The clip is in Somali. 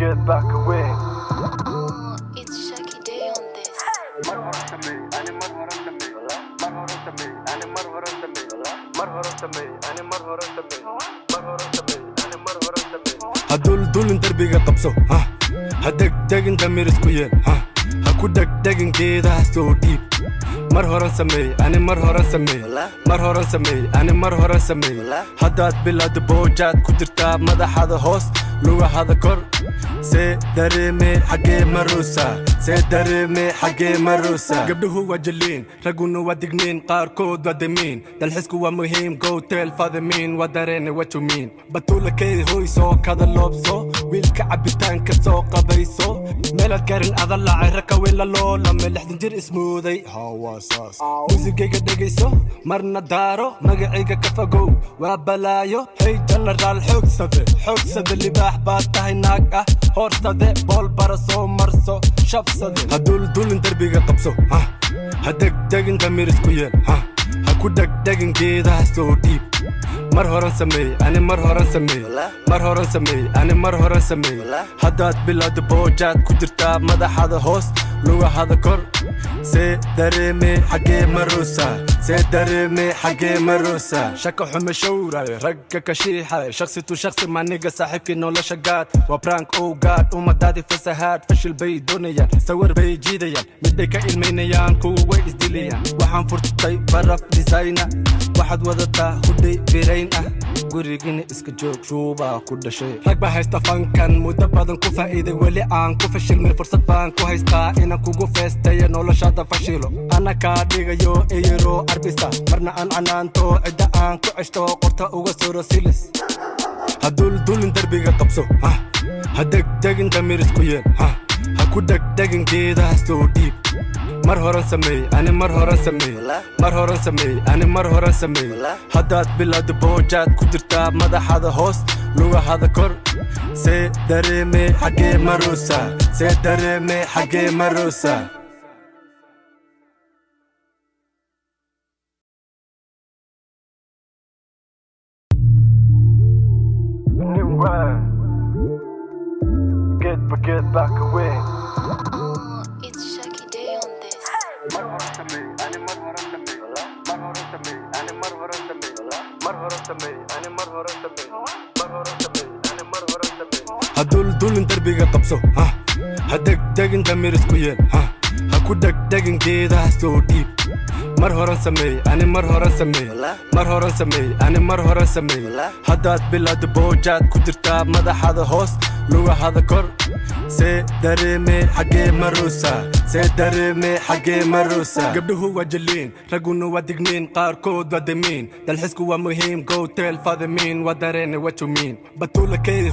Geed baa ka weyn. It's Shaki Day on this. Mar hore sameey ani, mar hore sameey, mar hore sameey ani, mar hore sameey, mar hore sameey ani, mar hore sameey, mar hore sameey ani, mar hore sameey. Ha duldulin, derbiga qabso, ha ha degdegin, damir isku yeel, ha ha ku dhegdhegin, geedaha soo dhiib. Mar horan sameey ani, mar horan sameey, mar horan sameey ani, mar horan sameey. Haddaad bilowda boojaad ku jirtaa, madaxada hoos, lugahada kor. See dareemee, xaggee maruusa? See dareemee, xaggee maruusa? Gabdhuhu waa jaliin, ragguna waa digniin, qaarkood waa damiin. Dalxisku waa muhiim, go tell fadimiin, waa dareene what you mean. Batuulakay hoy, soo kada loobso, wiilka cabitaanka soo qabayso, meelaad garin ada lacay raka weyn la loolame 60 jir ismooday hawaasaas. Muusigayga dhegayso, marna daaro, magacayga ka fogow, waa balaayo. Hey jenaraal, xoogsade, xoogsade, libaax baad tahay, naag ah hoorsade, bool bara soo marso, shabsade. Ha duldulin, derbiga qabso, ha ha degdegin, damir isku yeel, ha ha ku dhegdhegin, geedaha soo dhiib. Mar horan sameey ani, mar horan sameey, mar horan sameey ani, mar horan sameey. Haddaad bilowda boojaad ku jirtaa, madaxada hoos, lugahada kor. See dareemee, xaggee maruusa? See dareemee, xaggee maruusa? Shaka xume showray, ragga ka shiixay, shakhsi tu shakhsi maniga, saaxiibkii nolosha gaad waa prank. Oh God, ummadaadii fasahaad, fashil bay doonayaan, sawir bay jiidayaan, midday ka ilmaynayaan, kuwa way isdilayaan. Waxaan furtay baraf designer, waxaad wadataa hudhay birayn ah, gurigina iska joog, shuubaa ku dhashay. Rag baa haysta fankan muddo badan ku faa'iiday, weli aan ku fashilmay. Fursad baan ku haystaa inaan kugu feestayo, noloshada fashilo, ana kaa dhigayo eyro arbisa, marna aan canaanto, cidda aan ku ceshto, qorta uga soro silis. Ha duldulin, derbiga qabso, ha ha degdegin, damir isku yeel, ha ha ku dhegdhegin, geedaha soo dhiib. Mar horan sameey ani, mar horan sameey, mar horan sameey ani, mar horan sameey. Haddaad bilowda boojaad ku jirtaa, madaxada hoos, lugahada kor. See dareemee, xaggee maruusa? See dareemee, xaggee maruusa? Nin weyn, geedba geed baa ka weyn. It's Shaki Day on this. Mar hore sameey ani, mar hore sameey, mar hore sameey ani, mar hore sameey, mar hore sameey ani, mar hore sameey, mar hore sameey ani, mar hore sameey. Ha duldulin, derbiga qabso, ha ha degdegin, damir isku yeel, ha ha ku dhegdhegin, geedaha soo dhiib. Mar horan sameey ani, mar horan sameey, mar horan sameey ani, mar horan sameey. Haddaad bilowda boojaad ku jirtaa, madaxada hoos, lugahada kor. See dareemee, xaggee maruusa? See dareemee, xaggee maruusa? Gabdhuhu waa jaliin, ragguna waa digniin, qaarkood waa damiin. Dalxisku waa muhiim, go tell fadimiin, waa dareene what you mean. Batuulakay.